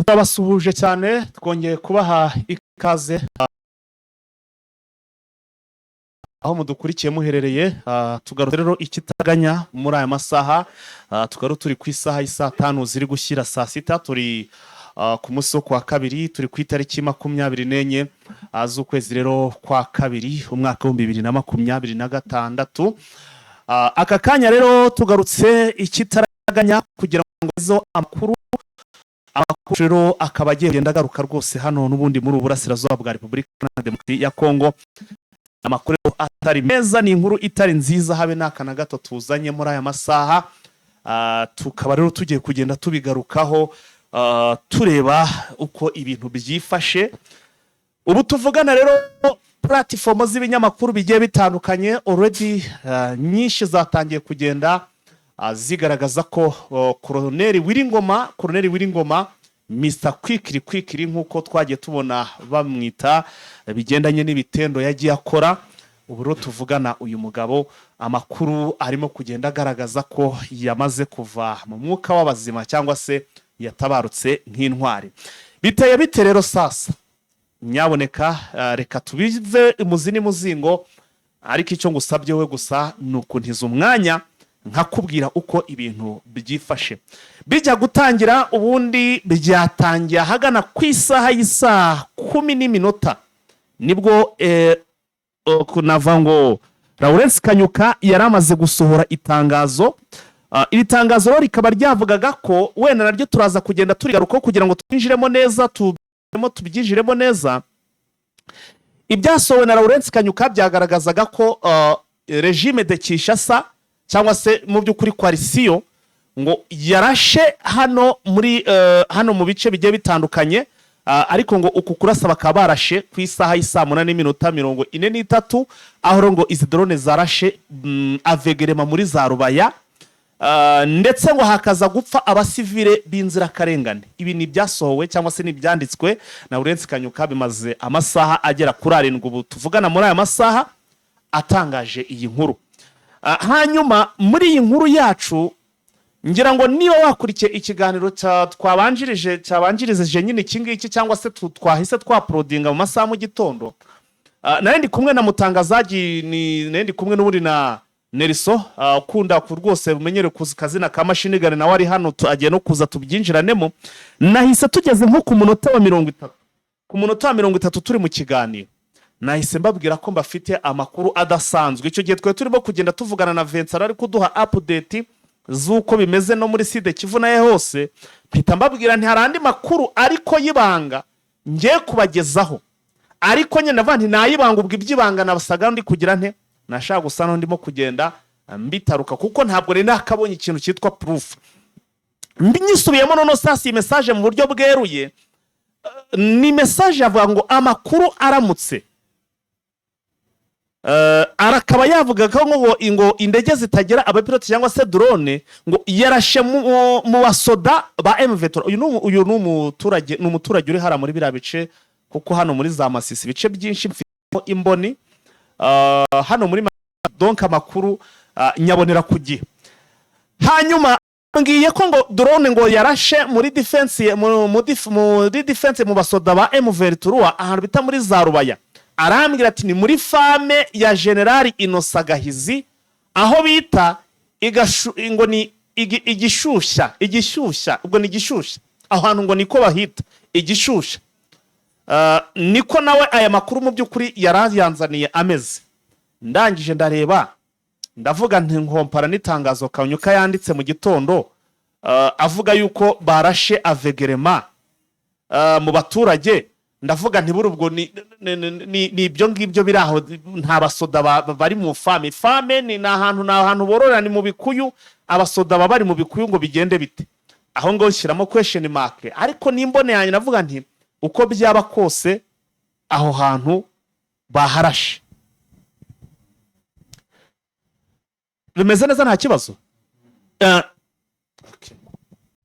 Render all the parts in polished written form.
Turabasuhuje cyane, twongeye kubaha ikaze aho mudukurikiye muherereye. Tugarutse rero ikitaraganya muri aya masaha, tukaba turi ku isaha y'isaa 5 ziri gushyira saa 6. Turi ku munsi wo kuwa kabiri, turi ku itariki 24 z'ukwezi rero kwa kabiri, umwaka w'2026. Aka kanya rero tugarutse ikitaraganya kugira ngo izo amakuru rero akaba agiye kugenda agaruka rwose hano n'ubundi muri ubu burasirazuba bwa Repubulika Iharanira Demokarasi ya Kongo. Amakuru rero atari meza, ni inkuru itari nziza habe n'aka na gato tuzanye muri aya masaha. Tukaba rero tugiye kugenda tubigarukaho, tureba uko ibintu byifashe. Ubu tuvugana rero, platform z'ibinyamakuru bigiye bitandukanye already, nyinshi zatangiye kugenda zigaragaza ko Koroneri Willy Ngoma, Mr Quickly Quickly nk'uko twagiye tubona bamwita bigendanye n'ibitendo yagiye akora, ubu rero tuvugana uyu mugabo amakuru arimo kugenda agaragaza ko yamaze kuva mu mwuka w'abazima cyangwa se yatabarutse nk'intwari. Biteye bite rero sasa? Nyaboneka, reka tubive imuzi n'umuzingo, ariko icyo ngusabye we gusa ni ukuntiza umwanya nkakubwira uko ibintu byifashe. Bijya gutangira, ubundi byatangiye ahagana ku isaha y'isaa 10 n'iminota, nibwo kunava ngo Lawrence Kanyuka yari amaze gusohora itangazo. Iri tangazo rero rikaba ryavugaga ko, wenda naryo turaza kugenda turigarukaho kugira ngo twinjiremo neza, tubyinjiremo neza. Ibyasohowe na Lawrence Kanyuka byagaragazaga ko régime de Kinshasa, cyangwa se mu by'ukuri coalition, ngo yarashe hano muri hano mu bice bigiye bitandukanye, ariko ngo uku kurasa bakaba barashe ku isaha y'isaa 8 n'iminota 43, aho rero ngo izi drone zarashe avegerema muri za Rubaya, ndetse ngo hakaza gupfa abasivile b'inzirakarengane. Ibi ni ibyasohowe cyangwa se ni ibyanditswe na Lawrence Kanyuka, bimaze amasaha agera kuri 7 ubu tuvugana muri aya masaha atangaje iyi nkuru. Hanyuma muri iyi nkuru yacu, ngira ngo niba wakurikiye ikiganiro twabanjirije, cyabanjirije nyine iki ngiki, cyangwa se twahise twauploadinga mu masaha mu gitondo, nari ndi kumwe na Mutangazaji, ni nari ndi kumwe n'ubundi na Neriso, ukunda ku rwose umenyere kuza kazina ka Mashini Gare, nawe ari hano, agiye no kuza tubyinjiranemo. Nahise tugeze nko ku munota wa 30, ku munota wa 30 turi mu kiganiro, nahise mbabwira ko mbafite amakuru adasanzwe. Icyo gihe twari turimo kugenda tuvugana na Vincent ari kuduha update z'uko bimeze no muri Sud Kivu nayo hose. Mpita mbabwira nti hari andi makuru ariko y'ibanga ngiye kubagezaho, ariko nyine ndavuga nti nayibanga, ubwo iby'ibanga nabasaga ndi kugira nte, nashaka gusa n'ndimo kugenda mbitaruka, kuko ntabwo rero nakabonye ikintu cyitwa proof. Nyisubiyemo noneho sasa iyi message mu buryo bweruye, ni message yavuga ngo amakuru aramutse, arakaba yavuga ko ngo indege zitagira abapilote cyangwa se drone ngo yarashe mu basoda ba M23. Uyu ni umuturage uri hariya muri biriya bice, kuko hano muri za Masisi ibice byinshi mfitemo imboni. Hano muri donc amakuru nyabonera ku gihe. Hanyuma mbwiye ko ngo drone ngo yarashe muri defense, muri defense, mu basoda ba M23 ahantu bita muri za Rubaya. Arambwira ati ni muri ferme ya General Innocent Gahizi, aho bita ngo ni Igishyushya, Igishyushya, ubwo ni Igishyushya, aho hantu ngo niko bahita Igishyushya. Niko nawe aya makuru mu by'ukuri yarayanzaniye ameze. Ndangije ndareba, ndavuga nti nkompara n'itangazo Kanyuka yanditse mu gitondo, avuga yuko barashe avegerema mu baturage. Ndavuga nti buri ubwo ni ibyo ngibyo biri aho, nta basoda bari mu ferme. Ferme ni ahantu bororera, ni mu bikuyu, abasoda baba bari mu bikuyu ngo bigende bite aho ngaho? Nshyiramo question mark, ariko n'imbone yanjye navuga nti uko byaba kose aho hantu baharashe. Bimeze neza, nta kibazo.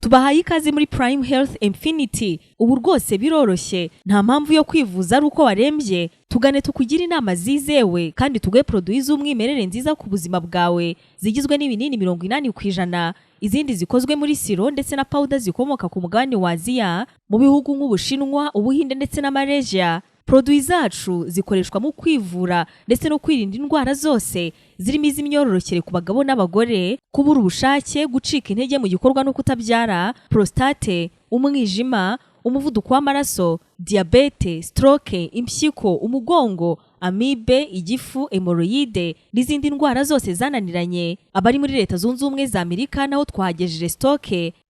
Tubahaye ikaze muri Prime Health Infinity. Ubu rwose biroroshye, nta mpamvu yo kwivuza ari uko warembye. Tugane tukugire inama zizewe kandi tuguhe produits z'umwimerere nziza ku buzima bwawe, zigizwe n'ibinini 80%, izindi zikozwe muri sirop ndetse na powder zikomoka ku mugabane wa Aziya, mu bihugu nk'Ubushinwa, Ubuhinde ndetse na Malaysia. Produits zacu zikoreshwa mu kwivura ndetse no kwirinda indwara zose zirimo iz'imyororokere ku bagabo n'abagore, kubura ubushake, gucika intege mu gikorwa no kutabyara, prostate, umwijima, umuvuduko w'amaraso, diyabete, stroke, impyiko, umugongo, amibe, igifu, hémorroïdes n'izindi ndwara zose zananiranye. Abari muri Leta Zunze Ubumwe za Amerika naho twahagejeje stock.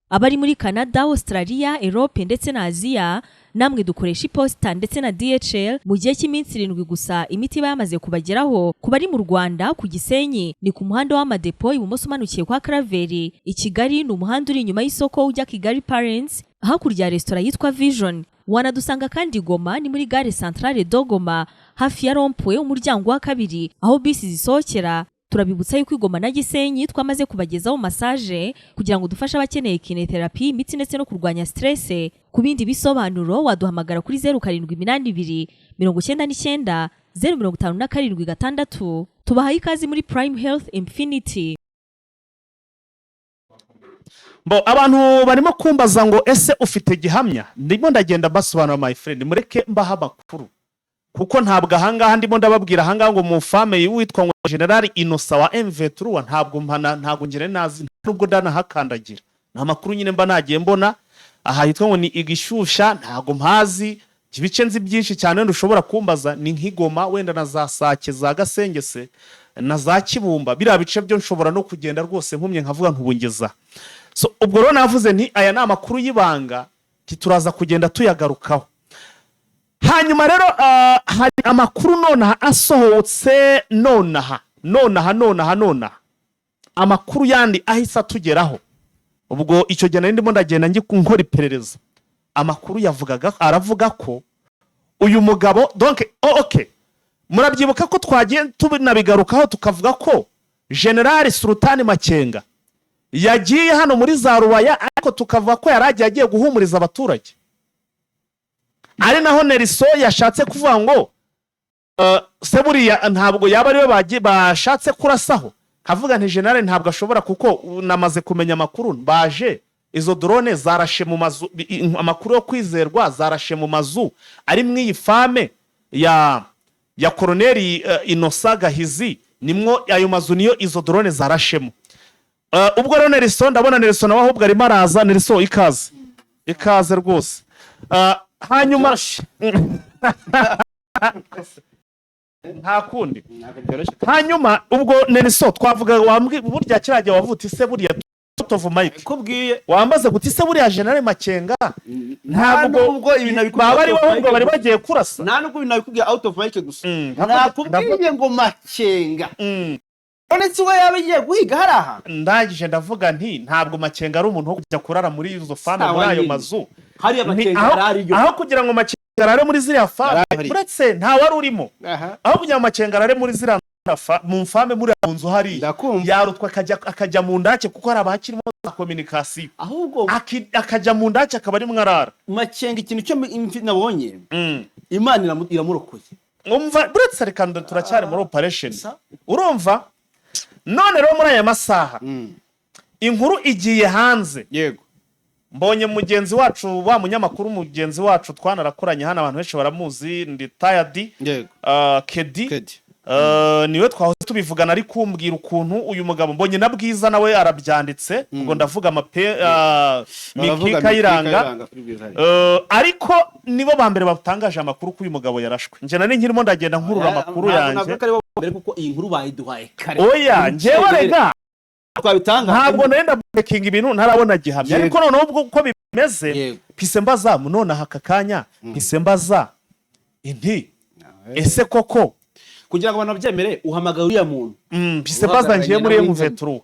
Abari muri Canada, Australia, Europe ndetse na Aziya namwe dukoresha iposita ndetse na DHL. Mu gihe cy'iminsi 7 gusa imiti iba yamaze kubageraho. Ku bari mu Rwanda, ku Gisenyi ni ku muhanda w'Amadepo, ibumoso umanukiye kwa Karaveri. I Kigali ni umuhanda uri inyuma y'isoko ujya Kigali Parents, hakurya ya resitora yitwa Vision. Wanadusanga kandi Goma, ni muri gare Centrale de Goma, hafi ya rond-point, umuryango wa kabiri aho bisi zisohokera. Turabibutsa yuko i Goma na Gisenyi twamaze kubagezaho massage kugira ngo dufashe abakeneye kinésithérapie, imitsi ndetse no kurwanya stress. Ku bindi bisobanuro waduhamagara kuri 0782 99 0576. Tubahaye ikaze muri Prime Health Infinity. Bo abantu barimo kumbaza ngo: "Ese ufite gihamya?" Ndimo ndagenda mbasobanura, my friend. Mureke mbaha amakuru, kuko ntabwo ahangaha ndimo ndababwira ahangaha ngo mu farme witwa ngo General Innocent wa M23, ntabwo mpana, ntabwo ngere nazi nubwo ndanahakandagira. Ni amakuru nyine mba nagiye mbona. Aha hitwa ngo ni Igishyushya, ntabwo mpazi ibice nzi byinshi cyane. Wenda ushobora kumbaza ni nk'igoma, wenda na za Sake, za Gasengese na za Kibumba, biriya bice byo nshobora no kugenda rwose nkumye nkavuga ntubungeza. So ubwo rero navuze nti aya ni amakuru y'ibanga, turaza kugenda tuyagarukaho. Hanyuma rero hari amakuru nonaha asohotse, nonaha, nonaha, nonaha, nonaha, amakuru yandi ahise atugeraho. Ubwo icyo gihe nari ndimo ndagenda ngi nkora iperereza. Amakuru yavugaga, aravuga ko uyu mugabo, donc, oh, okay, murabyibuka ko twagiye tunabigarukaho, tukavuga ko General Sultani Makenga yagiye hano muri za Rubaya, ariko tukavuga ko yari agiye guhumuriza abaturage, ari naho Neriso yashatse kuvuga ngo se buriya ntabwo yaba ariwe bashatse kurasaho. Nkavuga nti general ntabwo ashobora, kuko namaze kumenya amakuru, baje izo drone zarashe mu mazu, amakuru yo kwizerwa, zarashe mu mazu ari mu iyi farme ya Koroneri Innocent Gahizi. Nimwo ayo mazu, niyo izo drone zarashemo. Ubwo rero Nelson, ndabona Nelson nawe ahubwo arimo araza. Nelson, ikaze, ikaze rwose. Hanyuma nta kundi. Ntabwo byoroshye. Hanyuma ubwo Nelson twavuga, wambwi burya kiriya gihe wavuga uti: "Se buriya out of mic?" Kubwiye. Wambaze guti: "Se buriya General Makenga ntabwo Nubwo ibintu nabikubwiye baba ari out we of ahubwo mic bari gusa. bagiye kurasa?" Nta nubwo ibintu nabikubwiye out of mic gusa. Nakubwiye ngo Makenga, none se we yaba agiye guhiga hari ahantu? Ndangije ndavuga nti ntabwo Makenga ari umuntu wo kujya kurara muri izo farme, Sawa muri ayo nyine. mazu. Hariya Makenga aho, yari ariyo. Aho kugira ngo Makenga arare muri ziriya farme, Yari ahari. uretse nta wari urimo, Aha. aho kugira ngo Makenga arare muri ziriya mu farme, muri mu nzu hariya, Ndakumva. yarutwa akajya mu ndake, kuko hari abakirimo za communication. Ahubwo Akajya mu ndake akaba arimo arara. Makenga, ikintu cyo nabonye, Imana iramurokoye. Umva, buretse, reka turacyari muri operation. Sa? Urumva, none rero muri aya masaha inkuru igiye hanze. Mbonye mugenzi wacu, wa munyamakuru mugenzi wacu twanarakoranye hano, abantu benshi baramuzi, ndi tayadi. Kedi. Kedi. Niwe twahoze tubivugana, ari kumbwira ukuntu uyu mugabo, mbonye na Bwiza nawe arabyanditse. Ubwo ndavuga amape Baravuga. Miki Kayiranga. Kuri Bwiza hari. Ariko nibo ba mbere batangaje amakuru ko uyu mugabo yarashwe. Njye nari nkirimo ndagenda nkurura amakuru Ntabwo yanjye. navuga ko ari bo mbere, kuko iyi nkuru bayiduhaye kare. Oya, njyewe rega Twabitanga. ntabwo nenda breaking ibintu ntarabona gihamya. Ariko noneho ubwo uko bimeze, mpise mbaza nonaha aka kanya, mpise mbaza inti: "Ese koko?" Kugira ngo abantu babyemere, uhamagara uriya muntu. Mpise mbaza ngiye muri Uhagararanye M23.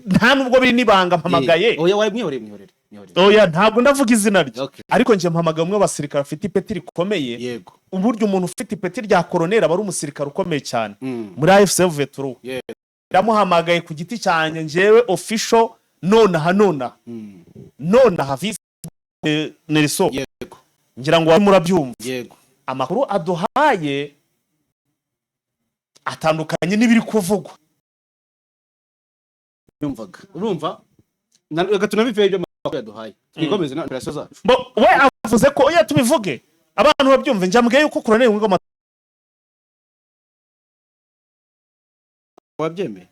Nta Nta nubwo biri n'ibanga, mpamagaye. Oya, wari mwihorere, mwihorere, mwihorere. Oya, ntabwo ndavuga izina rye. Ariko njye mpamagaye umwe mu basirikare afite ipeti rikomeye. Uburyo umuntu ufite ipeti rya koroneri aba ari umusirikare ukomeye cyane muri AFC M23. Ndamuhamagaye ku giti cyanjye njyewe official, nonaha, nonaha, nonaha, visi Nelson. Ngira ngo murabyumva. Amakuru aduhaye. Atandukanye n'ibiri kuvugwa. Yumvaga, urumva, reka tunabiveho ibyo amakuru yaduhaye, twikomeze na operasiyo zacu. Bo we avuze ko, oya, tubivuge abantu babyumve, njyambwiye yuko Colonel Ngoma Wabyemeye?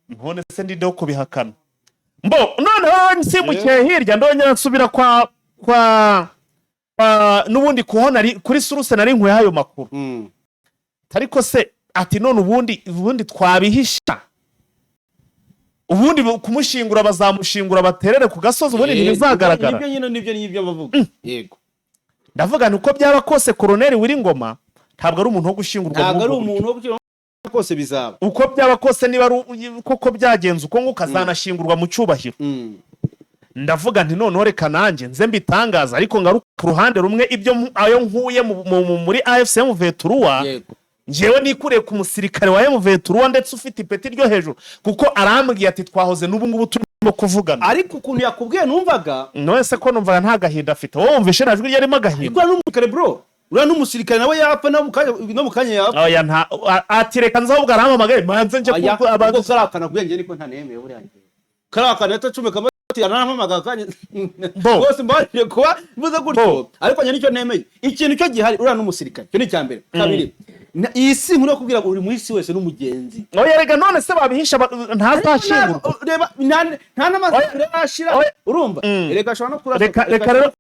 None se ndinde kubihakana? Mbo noneho nsimbukiye hirya, ndongera nsubira kwa n'ubundi kuho nari kuri source nari nkuyeho ayo makuru. Ariko se ati none ubundi twabihisha, ubundi kumushingura bazamushingura baterere ku gasozi, ubundi ntibizagaragara. Nibyo nyine, nibyo bavuga, yego. Ndavuga nti uko byaba kose, Koroneri Wiringoma ntabwo ari umuntu wo gushyingurwa Ntabwo muri ari ubwo buryo. umuntu wo gushyira kose bizaba. Uko byaba kose, niba ari koko byagenze uko nguko, azanashyingurwa mu cyubahiro. Ndavuga nti noneho reka nanjye nze mbitangaza, ariko ngaruka ku ruhande rumwe, ibyo ayo nkuye muri AFC M23. Njyewe nikuriye ku musirikare wa M23 ndetse ufite ipeti ryo hejuru, kuko arambwiye ati twahoze n'ubu ngubu turimo kuvugana. Ariko ukuntu yakubwiye numvaga None se ko numvaga nta gahinda afite? Wowe wumvishe nta jwi ryarimo agahinda? Uriya n'umusirikare, bro, uriya n'umusirikare nawe yapfa no mu kanya yapfa. Oya, nta ati reka nze, ahubwo arampamagaye manze nje. Aya, kuko ubwo kariya kantu akubwiye njye niko ntanemeye. Buriya njye kariya kantu yatacomeka ati arampamagaye akanya. Bo. Rwose mbabarire kuba mvuze gutyo. Bo. Ariko njye nicyo nemeye, ikintu cyo gihari, uriya n'umusirikare, icyo ni icya mbere. Kabiri, iyi si nkuru yo kubwira ngo uri mu isi wese n'umugenzi. Oya rega, none se babihisha ntazashyingurwa? Reba, nta n'amasaha arashira. Oya. Urumva, reka ashobora no kurasa. Reka rero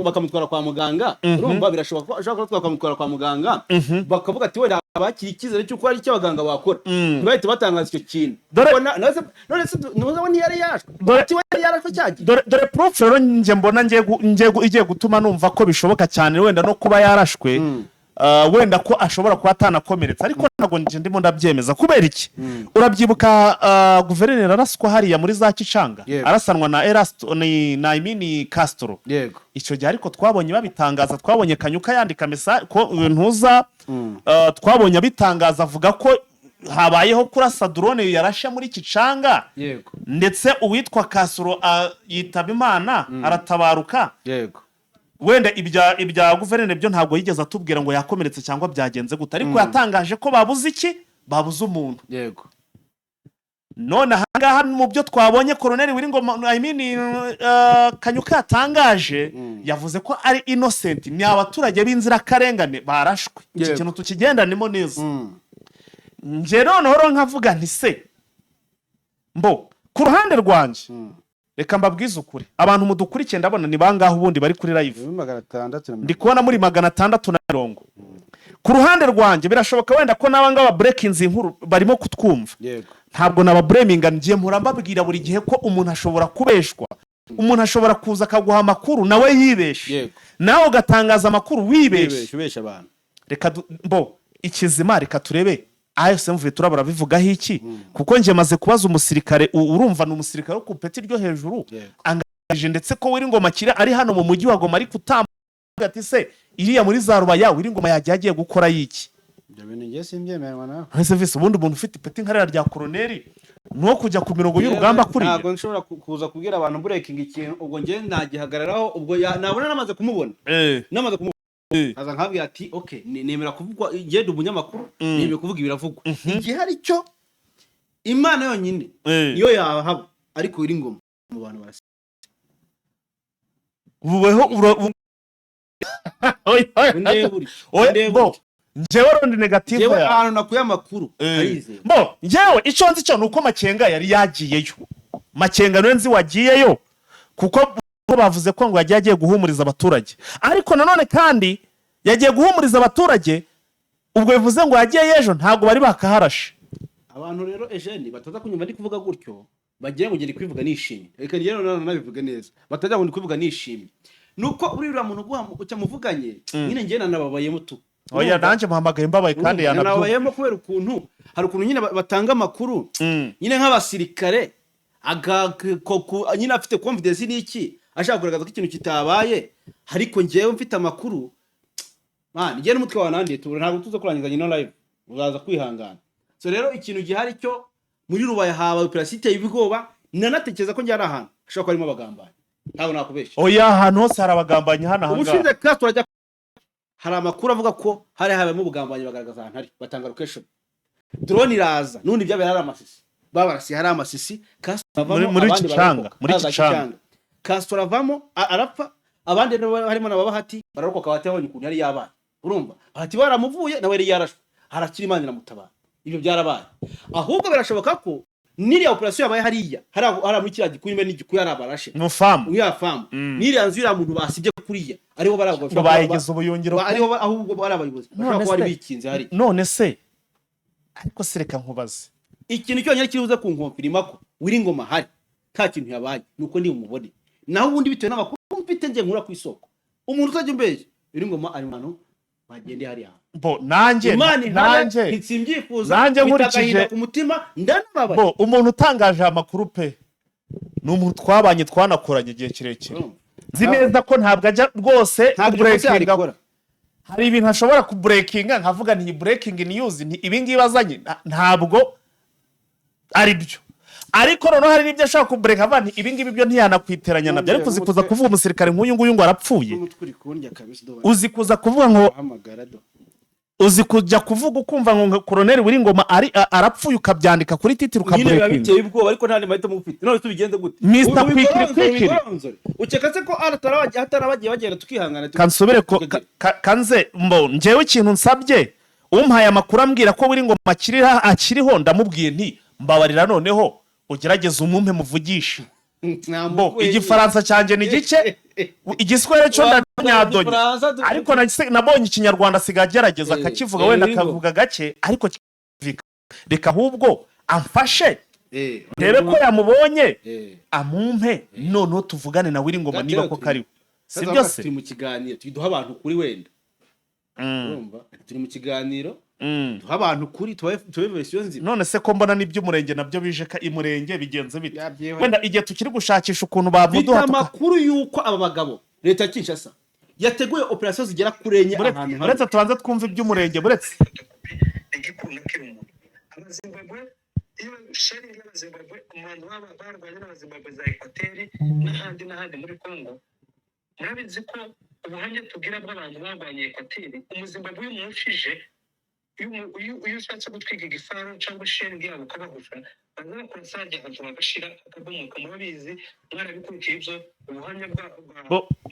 Bakamutwara kwa muganga. Urumva, birashoboka ko ashobora kubatwara, bakamutwara kwa muganga, bakavuga ati wenda bakiri icyizere cy'uko hari icyo abaganga bakora, ntibahite batangaza icyo kintu. Kuko none se ntuzi ntiyari yarashwe? Ati we yari yarashwe cyagiye. Dore proof rero njye mbona ngiye igiye gutuma numva ko bishoboka cyane wenda no kuba yarashwe. Wenda ko ashobora kuba atanakomeretse, ariko ntabwo njye ndimo ndabyemeza. Kubera iki? Urabyibuka, guverineri araswa hariya muri za Kicanga, arasanwa na Erasto ni na, I mean, Castro. Icyo gihe ariko twabonye babitangaza, twabonye Kanyuka yandika mesa ko ntuza, twabonye abitangaza avuga ko habayeho kurasa drone yarashe muri Kicanga, ndetse uwitwa Kasuro yitaba Imana, aratabaruka. Wenda ibya guverineri byo ntabwo yigeze atubwira ngo yakomeretse cyangwa byagenze gute, ariko yatangaje ko babuze iki? Babuze umuntu. None ahangaha mu byo twabonye Koroneri Wiringoma, I mean, Kanyuka yatangaje, yavuze ko ari innocent, ni abaturage b'inzirakarengane barashwe. Iki kintu tukigendanemo neza. Njye noneho rero nkavuga nti se mbo ku ruhande rwanjye, reka mbabwize ukuri, abantu mudukurikiye, ndabona ni bangahe ubundi bari kuri live? 600 Ndi kubona muri 650. Ku ruhande rwanjye birashoboka wenda ko n'aba ngaba breakinze inkuru barimo kutwumva. Ntabwo nabablaminga, ngiye mpora mbabwira buri gihe ko umuntu ashobora kubeshwa, umuntu ashobora kuza akaguha amakuru nawe yibeshe, nawe ugatangaza amakuru wibeshe. Wibeshya, ubeshya abantu. Reka mbo ikizima, reka turebe AFC M23 barabivugaho iki, kuko njye maze kubaza umusirikare, urumva ni umusirikare wo ku peti ryo hejuru, angaje ndetse ko Wiringoma kiri ari hano mu mujyi wa Goma, ari kutambuka, ati se iriya muri za Rubaya Wiringoma yagiye agiye gukora yiki? Ibyo bintu ngiye simbyemeranywa nawe. Ese visi ubundi umuntu ufite ipeti nka ririya rya koroneri ni uwo kujya ku mirongo y'urugamba kuriya? Ntabwo nshobora kuza kubwira abantu breaking ikintu, ubwo njye nagihagararaho, ubwo nabona namaze kumubona, namaze kumubona, aza nkabwira ati okay, nemera kuvugwa, ngende umunyamakuru, nemera kuvuga ibiravugwa. Igihe hari cyo Imana yonyine niyo yahaba, ariko iri ngoma mu bantu barasa. Weho oya, oya. Ndebe buri Oya, ndebe bo buri. Njyewe rundi negative Njyewe ya ahantu nakuye amakuru arizeye. Bo njyewe icyo nzi cyo ni uko Makenga yari yagiyeyo. Makenga niwe nzi wagiyeyo, kuko bo bavuze ko ngo yagiye agiye guhumuriza abaturage, ariko nanone kandi yagiye guhumuriza abaturage, ubwo bivuze ngo yagiyeyo ejo ntabwo bari bakaharashe. Abantu rero, Ejeni, bataza kunyumva ndi kuvuga gutyo bagira ngo ngende kwivuga nishimye. Reka njyewe noneho nabivuge neza, batajya ngo ndi kubivuga nishimye, nuko uriya muntu uguha ucyamuvuganye nyine, njyewe nanababayemo tu. Oya, nanjye muhamagaye mbabaye kandi yanabyumva. Nanababayemo kubera ukuntu hari ukuntu nyine batanga amakuru nyine nk'abasirikare, nyine afite confidence n'iki, ashaka kugaragaza ko ikintu kitabaye, ariko njyewe mfite amakuru. Man, njyewe n'umutwe wanandiye tubura, ntabwo tuza kurangiza ino live, uzaza kwihangana. So rero ikintu gihari cyo muri Rubaya habaye operasiyo iteye ubwoba, nanatekereza ko njye ari ahantu hashobora kuba harimo abagambanyi, ntabwo nakubeshya. Oya, ahantu hose hari abagambanyi hano ahangaha. Ubushize class turajya, hari amakuru avuga ko hari habayemo ubugambanyi, bagaragaza ahantu hari, batanga location. Drone iraza, n'ubundi byabaye hari amasisi, babarasiye hari amasisi. Castro avamo, Muri abandi Kicanga, bararokoka. muri Haza Kicanga. Kicanga. Castro avamo, arapfa, abandi nabo harimo na Bahati bararokoka. Bahati babonye ukuntu yari yabaye, urumva Bahati baramuvuye, nawe yari yarashwe, harakira, Imana iramutabara. Ibyo byarabaye. Ahubwo birashoboka ko n'iriya operasiyo yabaye hariya, hariya muri kiriya Gikuyu, niba n'Igikuyu hari abarashe Mufamu. Uriya famu, n'iriya nzu, uriya muntu basibye kuriya, ariho bari abo. Ngo bayigize ubuyungiro pe. Ariho ahubwo bari abayobozi bashobora None kuba bari se- bikinze hariya. None se, ariko se reka nkubaze. Ikintu cyonyine kiri buze kunkonfirima ko Willy Ngoma ahari nta kintu yabaye ni uko ndi bumubone. Naho ubundi, bitewe n'amakuru mfite njye nkura ku isoko, umuntu utajya umbeshya, Willy Ngoma ari mu bantu bagendeye hariya. Bo nanjye Imana ihane. Nanjye Ntitsimbyifuza. Nanjye Mfite nkurikije- agahinda ku mutima, ndanababaye. Bo umuntu utangaje aya makuru pe, ni umuntu twabanye, twanakoranye igihe kirekire. Urumva? Nzi neza ko ntabwo ajya rwose Ntabwo iryo kosa kubreakinga. yarikora. Hari ibintu ashobora kubreakinga nkavuga nti breaking news, nti ibi ngibi azanye ntabwo ari byo. Ariko noneho hari n'ibyo ashobora kubreaka avuga nti ibi ngibi byo ntiyanakwiteranya nabyo. Ariko uzi kuza kuvuga umusirikare nk'uyu nguyu ngo arapfuye? N'umutwe uri kundya kabisa do. Uzi kuza kuvuga ngo Hamagara do. Uzi kujya kuvuga ukumva ngo koroneri Ngoma ari arapfuye, ukabyandika kuri titre, Nyine biba ukabreakinga? biteye ubwoba, ariko nta mahitamo ufite. None tubigenze gute? Mr. Kwikiri Kwikiri. Ubigoronzore. Ukeka se ko hatarabagiye bagenda tukihangana Kansubire ko kanze mbo njyewe ikintu nsabye umpaye amakuru ambwira ko Willy Ngoma akiriho, ndamubwiye nti mbabarira noneho ugerageze umumpe muvugishe. Bo igifaransa cyanjye ni gike, igiswahili cyo ndanyadonya, ariko nabonye ikinyarwanda asigaye agerageza akakivuga, wenda Willy Ngoma. akavuga gake ariko kikumvikana. Reka ahubwo amfashe ndebe ko yamubonye, amumpe noneho tuvugane na Willy Ngoma niba ko kariho, si byo se? Turi mu kiganiro, tuduha abantu kuri wenda. Urumva, turi mu kiganiro, duha abantu kuri, tubahe version nzima. None se ko mbona n'iby'umurenge nabyo bije ka imurenge, bigenze bite? Yabyewe. Wenda igihe tukiri gushakisha ukuntu Mfite bamuduha amakuru y'uko aba bagabo, leta ya Kinshasa yateguye operasiyo zigera kuri enye ahantu hamwe. Uretse tubanze twumve iby'umurenge, buretse. Igikuru na kirumu abazimbabwe, iyo shelling y'abazimbabwe, umuntu baba barwanye n'abazimbabwe za Ekwateri n'ahandi n'ahandi muri Congo. Murabizi ko ubuhamya tubwira bw'abantu barwanye Ekwateri, umuzimbabwe iyo umushije, iyo ushatse gutwika igifaru cyangwa shelling yabo ukabahusha, baza bakora sarya ahantu bagashira akabomoka. Murabizi, mwarabikurikiye ibyo ubuhamya bwa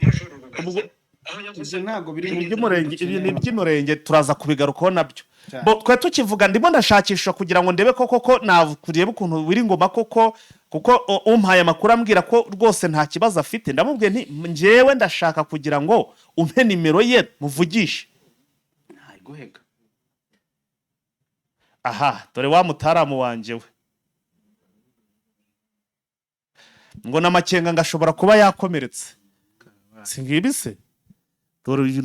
Majoro Rugaza aho yavuze Ibyo ntabwo biri Ibintu by'umurenge, ibintu by'umurenge turaza kubigarukaho nabyo. Cyane. Bo twe tukivuga, ndimo ndashakisha kugira ngo ndebe koko ko nakureba ukuntu Willy Ngoma koko, kuko umpaye amakuru ambwira ko rwose nta kibazo afite. Ndamubwiye nti njyewe ndashaka kugira ngo umpe nimero ye muvugishe. Ntayiguhega. Aha dore wa mutaramu wanjye we ngo n'amakenga ngo ashobora kuba yakomeretse, si ngibi se? Dore uyu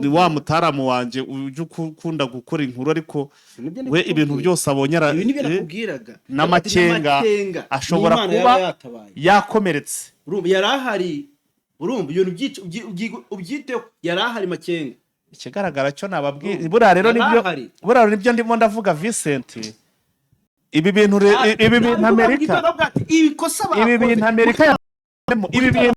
ni wa mutaramu wanjye ujya ukunda gukora inkuru, ariko we ibintu byose abonye Ibi nibyo nakubwiraga. N'amakenga ashobora N'Imana kuba yaba yatabaye. yakomeretse. Urumva yari ahari, urumva ibintu ubyiteho, yari ahari Makenga. Ikigaragara cyo nababwiye, buriya rero Yari nibyo ahari. buriya rero nibyo ndimo ndavuga, Vincent, ibi bintu ibi bintu Amerika Ibikosa ibi bintu Amerika ibi bintu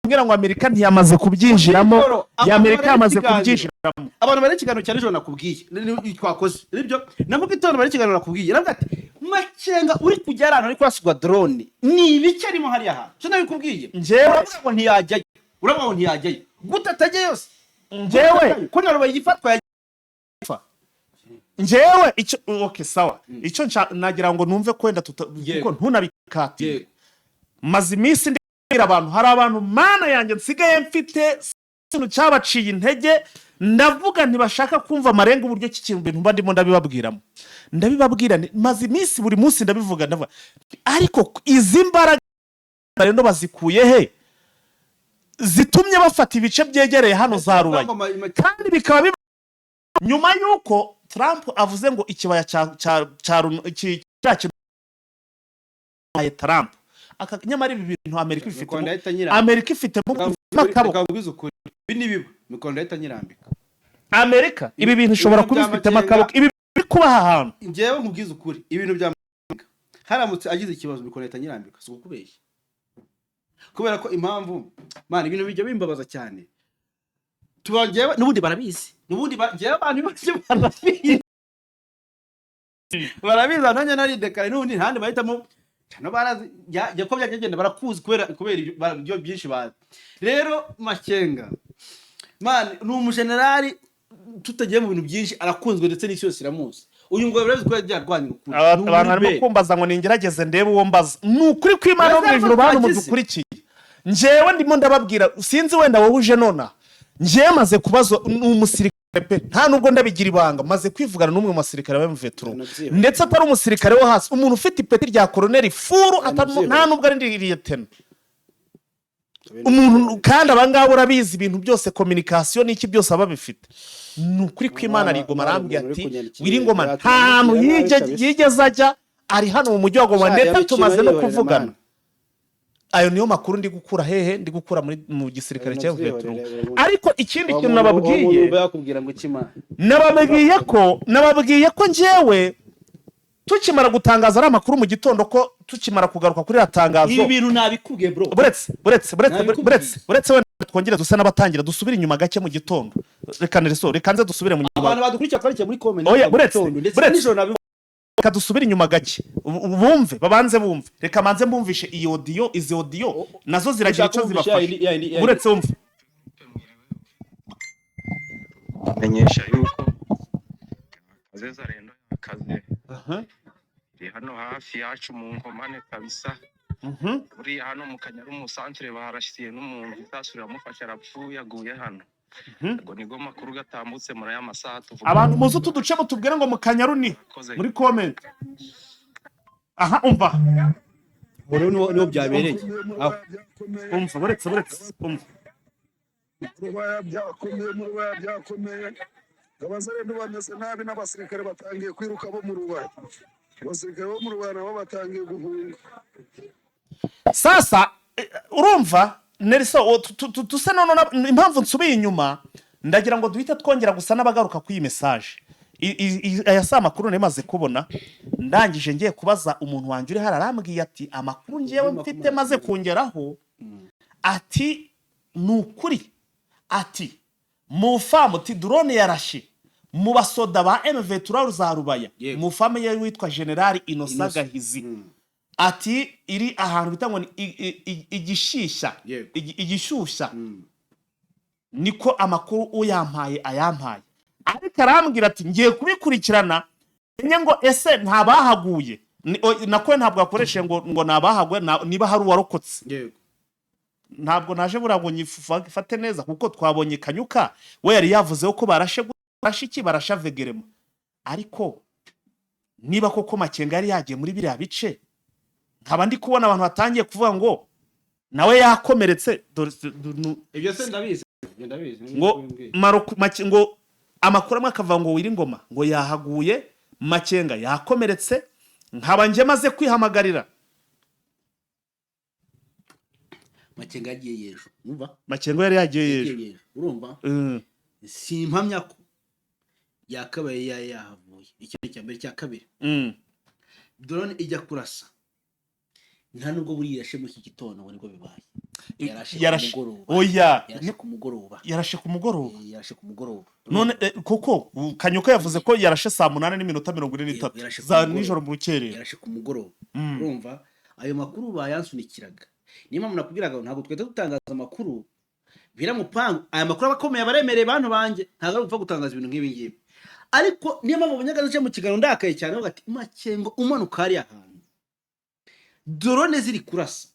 mbwira ngo Amerika ntiyamaze kubyinjiramo. Nijoro, Ya Amerika abantu yamaze bari kubyinjiramo. Abantu bari ikiganiro cya nijoro nakubwiye, twakoze nibyo na mu gitondo bari ikiganiro nakubwiye, navuga ati Makenga uri kujya ahantu ari kurasirwa drone, ni ibiki arimo hariya hantu? Cyo nabikubwiye. Uravuga ngo ntiyajyayo, uravuga ngo ntiyajyayo, gute atajyayo se? Njyewe Ko na Rubaye igifatwa. Njyewe icyo, okay, sawa, icyo nagira ngo numve ko wenda tuta Yego. kuko ntunabikatire. Maze iminsi ndibwira abantu, hari abantu, mana yanjye, nsigaye mfite ikintu cyabaciye intege. Ndavuga ntibashaka kumva amarenga uburyo ki kintu bintu mba ndimo ndabibabwiramo, ndabibabwira maze iminsi buri munsi ndabivuga, ndavuga ariko izi mbaraga rero bazikuye he zitumye bafata ibice byegereye hano za Rubaye, kandi bikaba biba nyuma y'uko Trump avuze ngo ikibaya cya cya kintu Trump. Nyamara ibi bintu Amerika ifitemo Mikondo ahita nyirambika. Amerika ifitemo akaboko. Reka nkubwize ukuri, ibi ni biba mikondo ahita nyirambika. Amerika ibi bintu ishobora Ibintu bya kuba ifitemo Makenga- akaboko, ibi biri kuba aha hantu. Njyewe nkubwize ukuri, ibintu bya Makenga, haramutse agize ikibazo mikondo ahita nyirambika, si ukukubeshya, kubera ko impamvu, man, ibintu bijya bimbabaza cyane. Tuba njyewe n'ubundi barabizi, n'ubundi njyewe abantu bose barabizi. Barabizi nanjye naridekare n'ubundi ntandi bahitamo cyane barazi ya ko byagenda barakuzi kubera ibyo byinshi bazi. Rero Makenga, man, ni umujenerali, tutagiye mu bintu byinshi, arakunzwe ndetse n'isi yose iramuzi. Uyu ngo barabizi ko yagiye arwanya ukuri. Ni Abantu barimo umuriberi. kumbaza ngo ningerageze ndebe uwo mbaza. Ni ukuri kw'Imana wo mu Uraza ijuru, bantu twagize. mudukurikiye, njyewe ndimo ndababwira, sinzi wenda wowe uje nona, njyewe maze kubaza, ni umusirikare pe, nta nubwo ndabigira ibanga, maze kwivugana n'umwe mu basirikare ba M23, Nabyibuka. ndetse atari umusirikare wo hasi, umuntu ufite ipeti rya koroneri full, Nabyibuka. nta nubwo ari liyetena, umuntu kandi abangaba urabizi, ibintu byose, communication n'iki byose aba bifite. Ni ukuri kw'Imana, Rigoma arambwira uri ati kunyandikira Willy Ngoma ibintu nta hantu byatuma kabisa. yigeze ajya, ari hano mu mujyi wa Goma, Sha, ndetse yabiciye tumaze no barihorera, kuvugana. man. Ayo niyo makuru ndi gukura hehe? Ndi gukura muri mu gisirikare cya Nabyihorere, M23. ubundi. Ariko ikindi Uwo kintu uwo muntu nababwiye, yumva yakubwira ngo iki, man? Nababwiye ko njyewe tukimara gutangaza ari amakuru mu gitondo, ko tukimara kugaruka kuri iriya tangazo, Ibi bintu nabikubwiye, bro. Buretse, buretse, buretse. Nabikubwiye. Buretse, buretse, wenda twongere dusa n'abatangira dusubire inyuma gake mu gitondo. Reka nereso, reka nze dusubire mu nyuma. Abantu badukurikira twarikiye muri comment Oya, mu buretse, gitondo, ndetse buretse. nijoro nabivuze. Reka dusubire inyuma gake, bumve, babanze bumve. Reka manze mbumvishe iyi audio, izi audio nazo ziragira Ushaka icyo kumvisha zibafasha. yindi. Buretse wumve. Menyesha yuko kaze rendo akaze iri hano hafi yacu mu Nkomane kabisa. Buriya hano mu Kanyaru mu santere baharasiye n'umuntu, isasu riramufasha arapfuye, aguye hano. Ngo nigo makuru gatambutse muri aya masaha tuvuga. Abantu muzi utu duce, mutubwire ngo mu Kanyaru ni Murakoze. muri comment. Aha, umva. Ubu rero niho byabereye aho. Umva, buretse, buretse, umva. Rubaya byakomeye, mu Rubaya byakomeye. Abazarendo bameze nabi n'abasirikare batangiye kwiruka bo mu Rubaya. Abasirikare bo mu Rubaya nabo batangiye guhunga. Sasa urumva Nelson, dusa none impamvu nsubiye inyuma, ndagira ngo duhite twongera gusa n'abagaruka kuri iyi message. Aya si amakuru nari maze kubona, ndangije ngiye kubaza umuntu wanjye uri hano, arambwiye ati amakuru ngewe mfite maze kongeraho, ati ni ukuri, ati mu famu, ati drone yarashe mu basoda ba M23 za Rubaya, mu famu ye witwa General Innocent Gahizi, ati iri ahantu bita ngo ni Igishisha, Igishyushya. Niko amakuru uyampaye ayampaye, ariko arambwira ati ngiye kubikurikirana menye ngo ese ntabahaguye. Nako ntabwo yakoresheje ngo nabahaguye, niba hari uwarokotse. Ntabwo naje buriya ngo nyifate neza, kuko twabonye Kanyuka we yari yavuzeho ko barashe barashe iki, barashe avegerema. Ariko niba koko Makenga yari yagiye muri biriya bice, nkaba ndi kubona abantu batangiye kuvuga ngo nawe yakomeretse, dore Ibyo se ndabizi, ibyo ndabizi. Ngo ngo amakuru amwe akavuga ngo Willy Ngoma ngo yahaguye, Makenga yakomeretse, nkaba njye maze kwihamagarira. Makenga yagiye yejo, umva. Makenga yari yagiye Yagiye yejo. Yejo, urumva? Simpamya ko yakabaye yahavuye. Icyo ni icya mbere. Icya kabiri, drone ijya kurasa, nta nubwo buriya yarashe muri iki gitondo ngo nibwo bibaye. Yarashe ku Yarashe mugoroba. Oya. Yarashe ku mugoroba. Yarashe ku mugoroba. Yarashe ku mugoroba. None koko Kanyuka yavuze ko yarashe saa 8:43 Yarashe ku za mugoroba. nijoro mu rukerera. Yarashe ku mugoroba. Urumva, ayo makuru bayansunikiraga. Niyo mpamvu nakubwiraga ngo ntabwo twahita dutangaza amakuru biramupangu. Aya makuru aba akomeye, abaremereye, bantu banjye, ntabwo ari gupfa gutangaza ibintu nk'ibi ngibi. Ariko niyo mpamvu Munyagace mu kiganiro ndakaye cyane avuga ati Makengo umanuka hariya hantu drone ziri kurasa,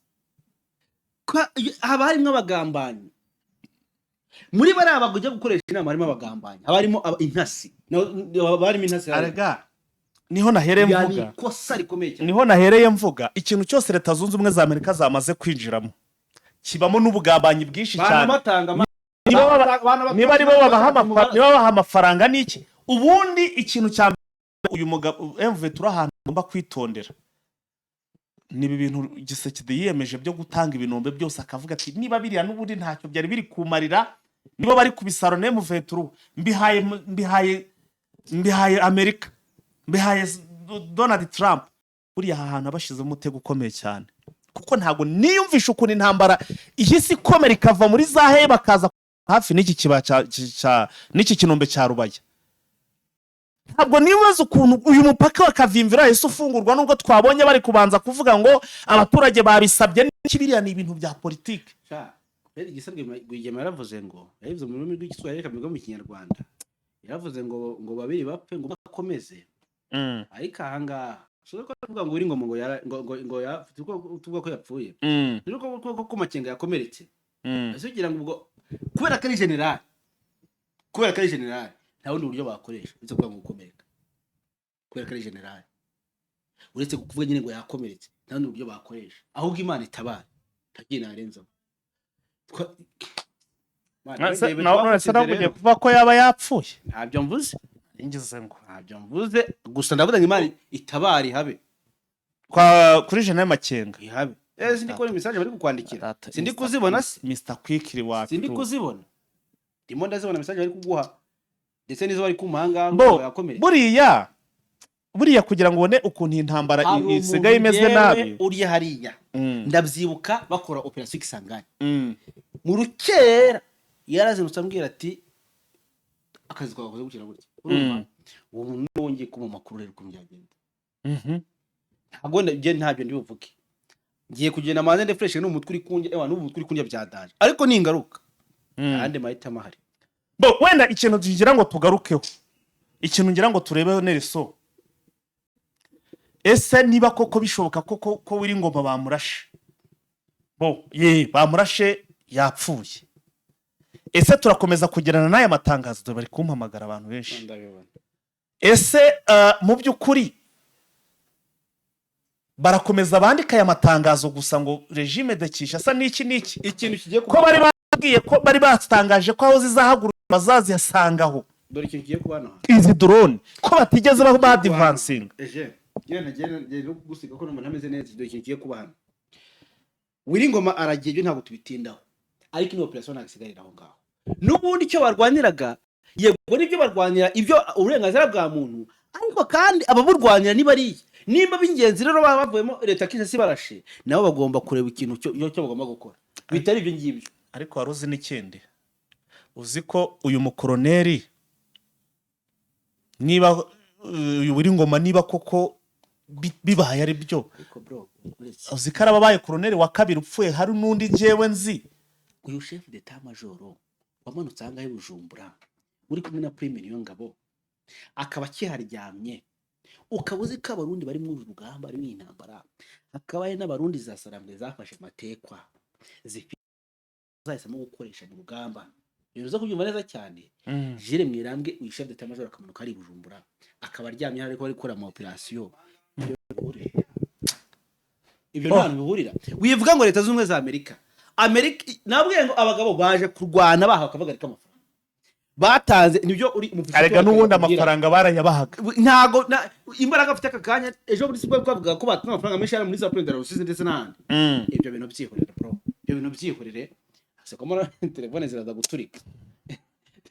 haba harimo abagambanyi muri bariya bajya gukoresha inama, harimo abagambanyi, haba harimo intasi. Haba harimo intasi hariya. Arega niho nahereye Biriya ni mvuga. ikosa rikomeye cyane. Niho nahereye mvuga, ikintu cyose Leta Zunze Ubumwe za Amerika zamaze kwinjiramo kibamo n'ubugambanyi bwinshi cyane. Banabatanga Niba ari bo niba babaha amafaranga n'iki. Ubundi ikintu cya mbere uyu mugabo M23 ahantu agomba kwitondera ni ibi bintu Tshisekedi yiyemeje byo gutanga ibinombe byose, akavuga ati niba biriya n'ubundi ntacyo byari biri kumarira, niba bari kubisaro na M23, mbihaye Amerika, mbihaye Donald Trump. Buriya aha hantu abashyizemo umutego ukomeye cyane, kuko ntabwo niyumvisha ukuntu intambara ihise ikomera ikava muri za hehe bakaza hafi n'iki kibaya n'iki kinombe cya Rubaya. Ntabwo nibaza ukuntu uyu mupaka wa Kavimvira wahise ufungurwa, nubwo twabonye bari kubanza kuvuga ngo abaturage babisabye n'iki. Biriya ni ibintu bya politiki. Sha, Fred Gisa Rwigema yaravuze ngo, yabivuze mu rurimi rw'Igiswahili, reka mbivuge mu Kinyarwanda. Yaravuze ngo babiri bapfe ngo bakomeze. Ariko ahangaha ushobora kuba tuvuga ngo uri ngoma ngo yara- ngo ngo ngo ya tuvuga ko yapfuye, rero ko Makenga yakomeretse. Ese ugira ngo ubwo kubera ko ari general nta bundi buryo bakoresha uretse kuvuga ngo gukomereka? Kubera ko ari general, uretse kuvuga nyine ngo yakomeretse, nta bundi buryo bakoresha. Ahubwo Imana itabara, ntagiye narenzaho. Mana, None twavutse se nawe rero. ugiye kuvuga ko yaba yapfuye? Ntabyo mvuze. Ngize ngo Ntabyo mvuze, gusa ndavuga ngo Imana itabara, ihabe. Kwa kuri General Makenga. Ihabe. Sindi kubona message bari kukwandikira. Data, Sindi Mr. kuzibona se. Mr Quickly wacu. Sindi kuzibona, ndimo ndazibona message bari kuguha ndetse n'izo bari kumuha ngaha Bo, ngo yakomeretse. Buriya kugira ngo ubone ukuntu iyi ntambara Hari umuntu isigaye imeze yewe nabi. uri hariya, ndabyibuka bakora operation Kisangani, mu rukera yarazindutse ambwira ati: "Akazi kawe gakoze gukira gutya." Urumva, uwo muntu niwe wongeye kumuha amakuru rero ukuntu byagenda. Ntabwo njye ntabyo ndi buvuge, ngiye kugenda manze ndefreshe n'umutwe uri kunjya, ewa, n'ubu umutwe uri kunjya byadaje, ariko ningaruka ntandi mahitamo ahari. Bo, wenda ikintu tugira ngo tugarukeho, ikintu ngira ngo turebeho, Nelson, ese niba koko bishoboka koko ko Willy Ngoma bamurashe, bo ye bamurashe yapfuye, ese turakomeza kugirana n'aya matangazo? Dore bari kumpamagara abantu benshi. Ndabibona. Ese mu by'ukuri barakomeza bandika aya matangazo gusa ngo régime de Kinshasa n'iki n'iki? Ikintu kigiye Ko bari babwiye ko bari batangaje ko aho zizahaguruka bazazisangaho. Dore ikintu kigiye kuba hano. Izi drone ko batigeze badivansinga. Eje genda genda genda gusiga ko umuntu ameze neza. Dore ikintu kigiye kuba hano: Willy Ngoma aragiye, ibyo ntabwo tubitindaho, ariko ino operation ntabwo isigarira aho ngaho. N'ubundi icyo barwaniraga, yego nibyo, barwanira ibyo uburenganzira bwa muntu, ariko kandi ababurwanira niba ariye nimba b'ingenzi rero baba bavuyemo, leta Kinshasa barashe, nabo bagomba kureba ikintu cyo bagomba gukora bitari ibyo ngibyo. Ariko wari uzi n'ikindi? Uzi ko uyu mukoroneri, niba uyu Willy Ngoma, niba koko bibaye ari byo, Ariko bro, uretse uzi ko arabaye koroneri wa kabiri upfuye, hari n'undi njyewe nzi. Uyu chef d'état major wamanutse ahangaha i Bujumbura uri kumwe na Prime Niyongabo akaba akiharyamye, ukaba uzi ko Abarundi bari muri uru rugamba, bari mu intambara, hakaba hari n'Abarundi za Sarambwe zafashe matekwa zifite zahisemo gukoresha mu rugamba. Ibintu uza kubyumva neza cyane. Jules Mwirambwe, uyu chef d'état major, akamanuka ari i Bujumbura akaba aryamye hano ariko bari gukora ama operation, ibyo Oh. nta hantu bihurira. Wivuga ngo Leta Zunze Ubumwe za Amerika, Amerika nabwiye ngo abagabo baje kurwana bahawe akavagari k'amafaranga batanze, nibyo uri umufite. Arega n'ubundi amafaranga barayabahaga. Ntago imbaraga afite aka kanya, ejo bundi sibwo twavugaga ko batanze amafaranga menshi hano muri za Plaine de la Rusizi ndetse n'ahandi. Ibyo bintu byihorere bro, ibyo bintu byihorere. Seko telefone ziraza guturika,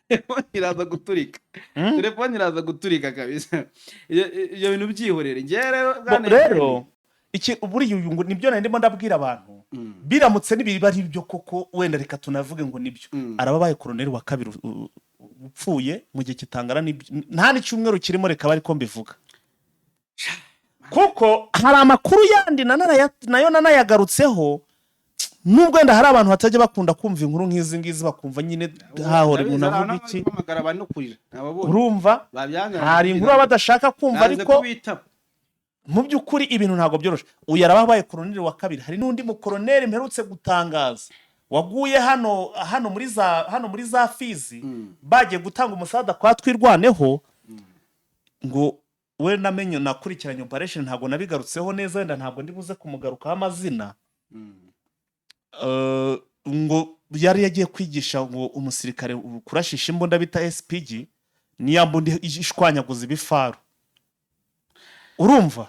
telefone iraza guturika, telefone iraza guturika kabisa. Ibyo bintu byihorere. Njyewe rero Bo, bwana rero iki buriya uyu ngo nibyo nari ndimo ndabwira abantu, biramutse nibiba ari byo koko, wenda reka tunavuge ngo nibyo, araba abaye koroneri wa kabiri upfuye mu gihe kitangana nta n'icyumweru kirimo. Reka bari ko mbivuga, kuko hari amakuru yandi nayo nanayagarutseho, nubwo wenda hari abantu batajya bakunda kumva inkuru nk'izi ngizi, bakumva nyine hahora umuntu avuga iki. Guhamagara abantu no kurira nababonye. Urumva, Babyanze. hari inkuru baba badashaka kumva, Nanze ariko kubitaba. mu by'ukuri ibintu ntabwo byoroshye. Uyu araba abaye koroneri wa kabiri. Hari n'undi mukoroneri mperutse gutangaza waguye hano muri za Fizi, bagiye gutanga umusada kwa Twirwaneho, ngo we namenye nakurikiranye operation, ntabwo nabigarutseho neza, wenda ntabwo ndi buze kumugarukaho amazina. Ngo yari yagiye kwigisha ngo umusirikare kurashisha imbunda bita SPG, niya mbunda ishwanyaguza ibifaru. Urumva,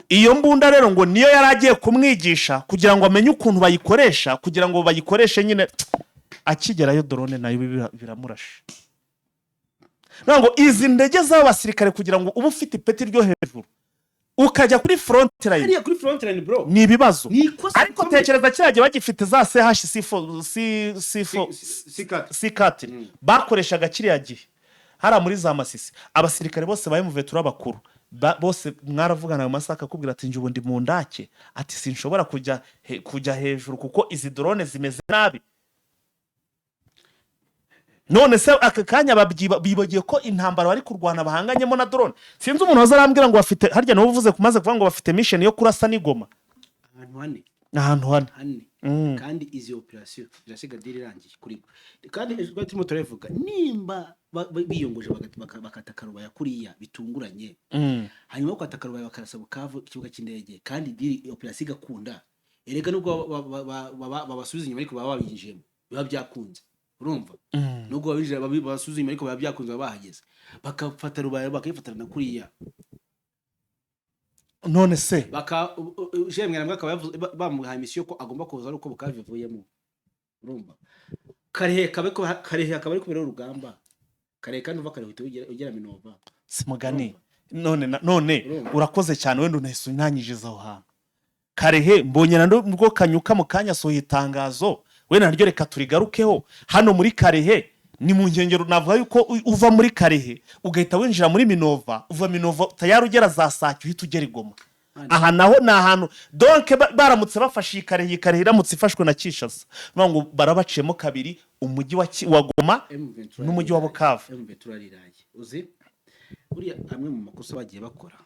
iyo mbunda rero ngo niyo yari agiye kumwigisha kugira ngo amenye ukuntu bayikoresha, kugira ngo bayikoreshe nyine. Akigerayo drone nayo biramurashe. Ngo izi ndege z'aba basirikare, kugira ngo ube ufite ipeti ryo hejuru ukajya kuri front line, Hariya kuri front line bro, ni ibibazo. Ni ikosa Ariko rikomeye. tekereza kiriya gihe bagifite za CH C4 C C4 C4. C4 bakoreshaga kiriya gihe. Hariya muri za Masisi, abasirikare bose ba M23 bakuru bose mwaravugana ayo masaha, akakubwira ati: "Njye ubu ndi mu ndake," ati: "Sinshobora kujya hejuru kuko izi drone zimeze nabi." None se aka kanya bibagiye ko intambara bari kurwana bahanganyemo na drone? Sinzi umuntu waza arambwira ngo bafite, harya niwe uvuze kumaze kuvuga ngo bafite mission yo kurasa n'igoma. Ahantu hane. Ahantu hane. Hane. Kandi izi operasiyo zirasiga deal irangiye kuri bo. Kandi ejo twari turimo turabivuga, nimba biyongoje bakataka Rubaya kuriya bitunguranye, hanyuma bakataka Rubaya, bakarasa Bukavu, ikibuga cy'indege, kandi deal operasiyo igakunda, erega nubwo babasubiza inyuma ariko baba babinjiyemo, biba byakunze, urumva? Nubwo babinjira babasubiza inyuma, ariko biba byakunze, baba bahageze, bakafata Rubaya, bakayifatana na kuriya. None se Baka Jemwe namwe akaba bamuhaye misiyo ko agomba kuza ari uko Bukavu ivuyemo, urumva? Karehe kabe ko Karehe akaba ari kubera urugamba Karehe, kandi uva Karehe uhita ugera Minova. Simugani none none Urumva? Urakoze cyane, wenda unahise unyanyiriza aho hantu Karehe. Mbonye na nubwo Kanyuka mu kanya asohoye itangazo, wenda naryo reka turigarukeho. Hano muri Karehe ni mu nkengero, navuga yuko uva muri Karehe ugahita winjira muri Minova, uva Minova tayari ugera za Sake, uhita ugera i Goma. Aha naho ni ahantu, donc baramutse bafashe iyi Karehe, iyi Karehe iramutse ifashwe na Kinshasa, bavuga ngo barabaciyemo kabiri umujyi wa Goma M23 n'umujyi wa Bukavu. M23 ariraye. Uzi buriya amwe mu makosa bagiye bakora,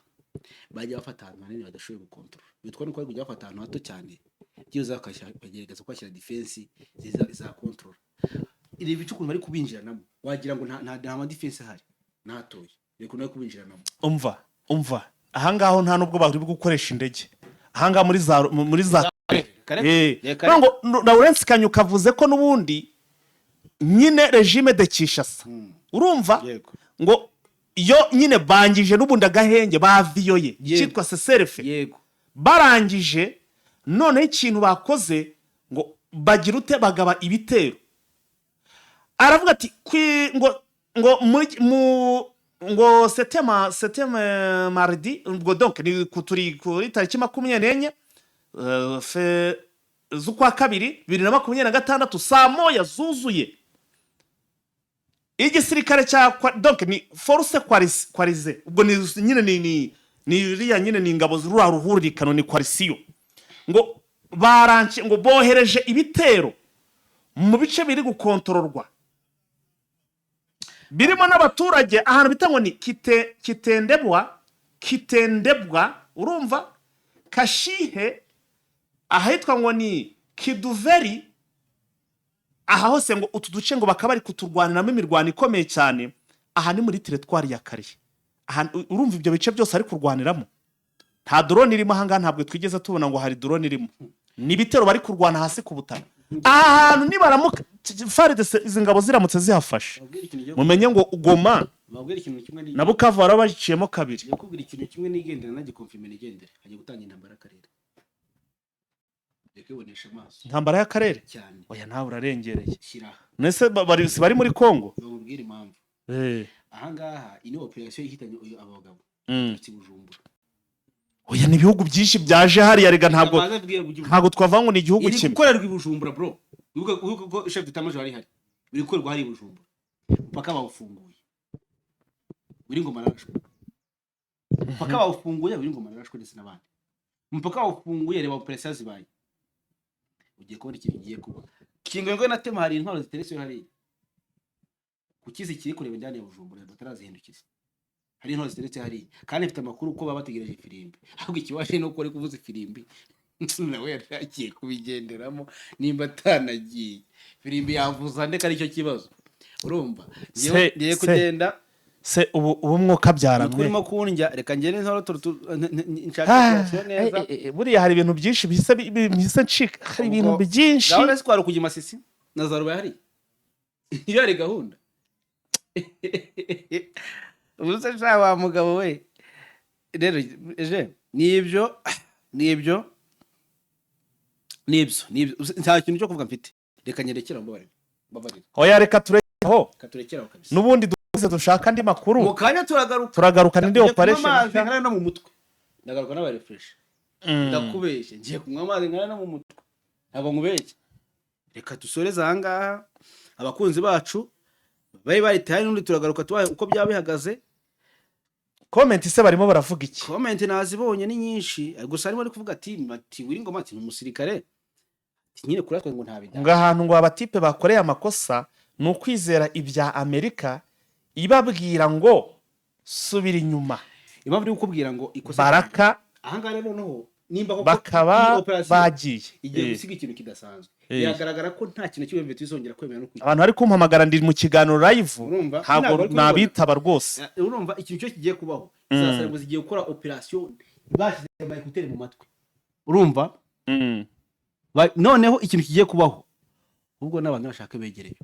bagiye bafata ahantu hanini badashoboye gukontorora, bitwa nuko bari kujya bafata ahantu hato cyane, byibuze bakagerageza kuhashyira defense ziza za control. Iri bice ukuntu bari kubinjiranamo, wagira ngo nta ma defense ahari natoye, reka bari kubinjiranamo. Umva, umva, ahangaho nta nubwo bari gukoresha indege ahangaha muri za Reka. Kuvuga ngo Lawrence Kanyuka avuze ko n'ubundi nyine régime de Kinshasa, urumva, Yego. ngo yo nyine bangije n'ubundi agahenge baviyoye cyitwa cessez-le-feu. Barangije noneho ikintu bakoze ngo bagira ute? Bagaba ibitero. Aravuga ati ngo mu ngo c'était mardi, ubwo donc ni turi kuri tariki 24 z'ukwa kabiri 2026, saa 1 zuzuye, igisirikare cya donc ni force coalisée, ubwo ni nyine ni iriya nyine ni ingabo z'urura ruhuririkano, ni coalition, ngo baranke ngo bohereje ibitero mu bice biri gukontororwa birimo n'abaturage, ahantu bita ngo ni Kitendebwa, urumva, Kashihe, ahitwa ngo ni Kiduveri. Aha hose ngo utu duce ngo bakaba bari kuturwaniramo imirwano ikomeye cyane. Aha ni muri territoire ya Karihe. Aha urumva ibyo bice byose ari kurwaniramo, nta drone irimo ahangaha, ntabwo twigeze tubona ngo hari drone irimo. Ni ibitero bari kurwana hasi ku butaka. Aha hantu nibaramuka FARDC, izi ngabo ziramutse zihafashe, Babwire ikintu mumenye ngo Goma babwire ikintu kimwe na Bukavu baraba baciyemo kabiri. Ngiye kubwira ikintu kimwe nigendera, nagikonfirme nigendere: hagiye gutangira intambara y'akarere, ngiye kwibonesha amaso. Intambara y'akarere? Cyane. Oya, nawe urarengereye. Shyira. Nese si bari muri Kongo? Bamubwire impamvu. Ahangaha iyi ni operasiyo ihitanye uyu aba bagabo turutse i Bujumbura. Oya, ni ibihugu byinshi byaje hariya rega, ntabwo Ndabanza mbwira ntabwo twavuga ngo ni igihugu iri kimwe. Gukorerwa i Bujumbura, bro. Wibuke ko chef d'état major ari hari, biri gukorerwa hari i Bujumbura, umupaka bawufunguye, uri ngoma narashwe, umupaka bawufunguye, uri ngoma narashwe ndetse n'abandi, umupaka bawufunguye. Reba operasiyo zibaye, ugiye kubona ikintu kigiye kuba. Kingo na tema, hari intwaro ziteretse hariya kuki zikiri kureba indani ya Bujumbura, batarazihindukiza. Hari intwaro ziteretse hariya, kandi mfite amakuru ko baba bategereje ifirimbi. Ahubwo ikibaje ni uko bari kuvuza ifirimbi nawe yari agiye kubigenderamo, nimba atanagiye firimbi yavuza ndeka, aricyo kibazo, urumva? Ngiye kugenda. Se ubu mwuka Umutwe byaramwe. Urimo kundya, reka ngende ntoro nshake operasiyo neza. Buriya hari ibintu byinshi bihise bihise ncika, hari ibintu Ubwo byinshi. Gahunda si kwari ukujya i Masisi na za Rubaya hariya, iyo ari gahunda. Ubu se sha wa mugabo we, rero eje nibyo, nibyo, nibyo, nibyo, nta kintu cyo kuvuga mfite. Reka nyerekere, mbabarire, mbabarire. Oya, reka turekeho. Reka turekere aho kabisa. N'ubundi dukomeze dushaka andi makuru. Mu kanya turagaruka. Turagaruka n'indi Ngiye kunywa operation. amazi nkara no mu mutwe, ndagaruka n'aba fresh. Ndakubeshye, ngiye kunywa amazi nkara no mu mutwe, ntabwo nkubeshye. Reka dusoreze ahangaha, abakunzi bacu. Bari bari tayari. N'undi turagaruka tubahe uko byaba bihagaze. Comment se barimo baravuga iki? Comment nazibonye ni nyinshi, gusa harimo ari kuvuga ati Willy Ngoma, ati ni umusirikare, ati nyine kuratwa ngo nta bidani. Ngo ahantu ngo abatipe bakoreye amakosa ni ukwizera ibya Amerika ibabwira ngo subira inyuma. Impamvu iri kukubwira ngo ikosa Baraka ahangaha rero, noneho nimba koko bakaba iyi operation bagiye igiye gusiga ikintu kidasanzwe, biragaragara ko nta kintu kimwe tuzongera kwemera no kwita. Abantu bari kumpamagara ndi mu kiganiro live. Urumva? Ntabwo Ntabwo bari kubibona. nabitaba rwose. Urumva ikintu cyo kigiye kubaho, sasa ngo zigiye gukora operation bashyize ama écouteurs mu matwi, urumva? Noneho ikintu kigiye kubaho ubwo n'abantu bashaka begereye,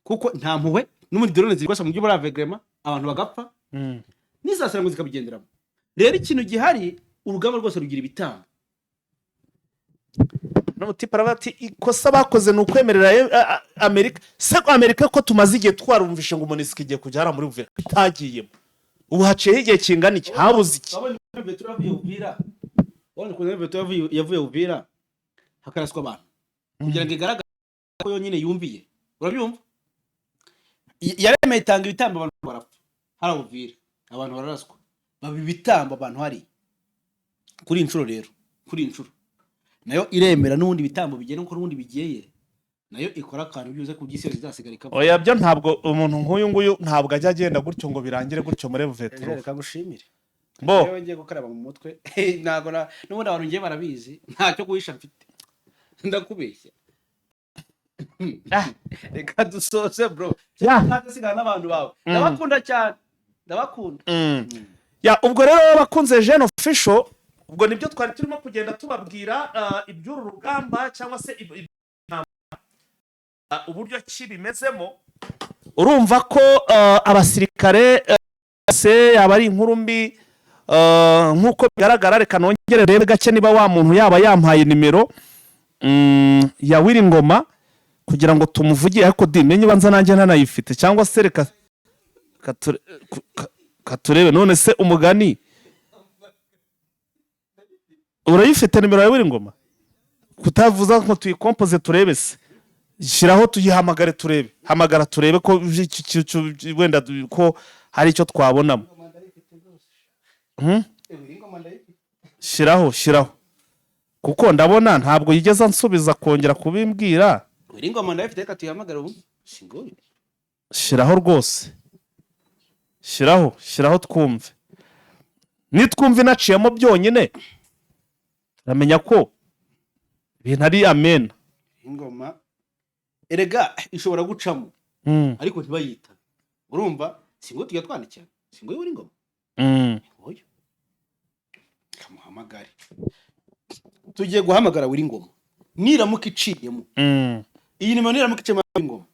kuko nta mpuhwe n'ubundi, drone ziri mu buryo buri avegrema, abantu bagapfa, n'izasara ngo zikabigenderamo. Rero ikintu gihari, urugamba rwose rugira ibitambo. N'umutipe aravuga ati ikosa bakoze ni ukwemerera Amerika. Se Amerika ko tumaze igihe twarumvishe ngo MONUSCO igiye kujya hariya muri Uvira, itagiyemo, ubu haciyeho igihe kingana iki? Habuze iki? Wabonye ukuntu Petero yavuye Uvira? Wabonye ukuntu Petero yavuye Uvira hakaraswa abantu kugira ngo igaragare ko yonyine yumviye? Urabyumva? Yaremeye itanga ibitambo, abantu barapfa. Hari Uvira abantu bararaswa, baba ibitambo abantu hari. Kuri iyi nshuro rero, kuri iyi nshuro nayo iremera n'ubundi ibitambo bigenda uko n'ubundi bigeye, nayo ikora akantu byuze ku by'isi yose izasigara ikavuga. Oya, byo ntabwo umuntu nk'uyu nguyu ntabwo ajya agenda gutyo ngo birangire gutyo muri vetro. Reka ngushimire. Bo. Yewe, ngiye gukaraba mu mutwe. Ntabwo n'ubundi abantu ngiye barabizi, ntacyo guhisha mfite, ndakubeshya. Reka dusoze, bro. Ntasigana n'abantu bawe. Ndabakunda cyane, ndabakunda. Ya, ubwo rero bakunze Jeune Official, ubwo nibyo twari turimo kugenda tubabwira, iby'uru rugamba cyangwa se uburyo ki bimezemo. Urumva ko abasirikare se yaba ari inkuru mbi, nk'uko bigaragara. Reka nongere rebe gake niba wa muntu yaba yampaye nimero ya Willy Ngoma kugira ngo tumuvugire, ariko di menye ubanza nanjye ntanayifite, cyangwa se reka katurebe. None se umugani urayifite nimero ya Willy Ngoma, kutavuza ngo tuyikompoze turebe? Se shyiraho tuyihamagare turebe, hamagara turebe ko wenda ko hari icyo twabonamo. Shyiraho, shyiraho, kuko ndabona ntabwo yigeze ansubiza kongera kubimbwira. Willy Ngoma ndayifite, reka tuyihamagare ubu singoye. Shyiraho rwose, shyiraho, shyiraho twumve. Nitwumva inaciyemo byonyine turamenya ko ibintu ari amena. Ingoma erega ishobora gucamo, ariko ntibayita. Urumva, singo tujya twandikira, singo Willy Ngoma. Oya, kamuhamagare. Tugiye guhamagara Willy Ngoma. Niramuka iciyemo iyi nimero, niramuka iciyemo Willy Ngoma,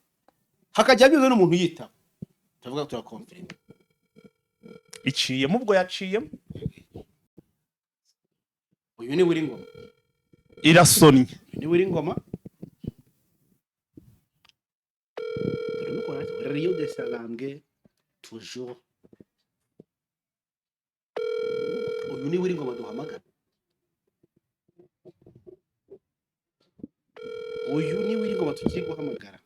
hakajya byuze n'umuntu uyitaba, turavuga turakonfirima. Iciyemo, ubwo yaciyemo. Uyu ni Willy Ngoma. Irasonnye. Uyu ni Willy Ngoma. Dore nuko yanditse, Rio de Salange toujours. Uyu ni Willy Ngoma duhamagara. Uyu ni Willy Ngoma tugiye guhamagara.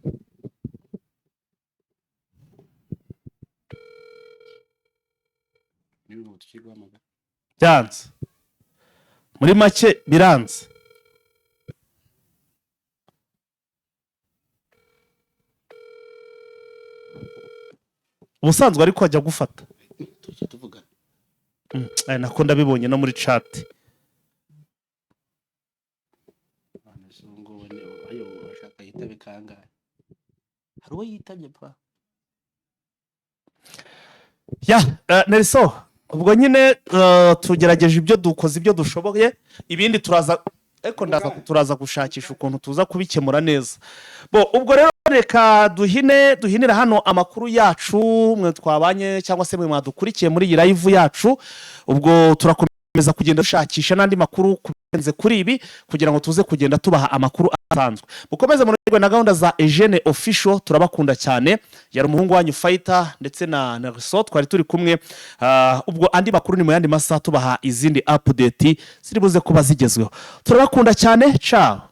Ni Willy Ngoma tugiye guhamagara. Byanze, muri make biranze. Ubusanzwe ariko ajya gufata. Tujya tuvugana. Nako ndabibonye no muri chat. None se ubu ngubu ayo bashaka yitabe kangahe? Hari uwo yitabye pa. Ya, Nelson, ubwo nyine tugerageje ibyo dukoze, ibyo dushoboye, ibindi turaza, ariko ndaza turaza gushakisha ukuntu tuza kubikemura neza. Bo, ubwo rero reka duhinira hano amakuru yacu. Mwe twabanye cyangwa se mwe mwadukurikiye muri iyi live yacu, ubwo turakomeza kugenda dushakisha n'andi makuru kurenze kuri ibi kugira ngo tuze kugenda tubaha amakuru asanzwe. Mukomeze munogerwe na gahunda za Eugene Official, turabakunda cyane. Yari umuhungu wanyu Fighter ndetse na Nelson twari turi kumwe. Ubwo andi makuru ni mu yandi masaha, tubaha izindi update ziri buze kuba zigezweho. Turabakunda cyane, ciao.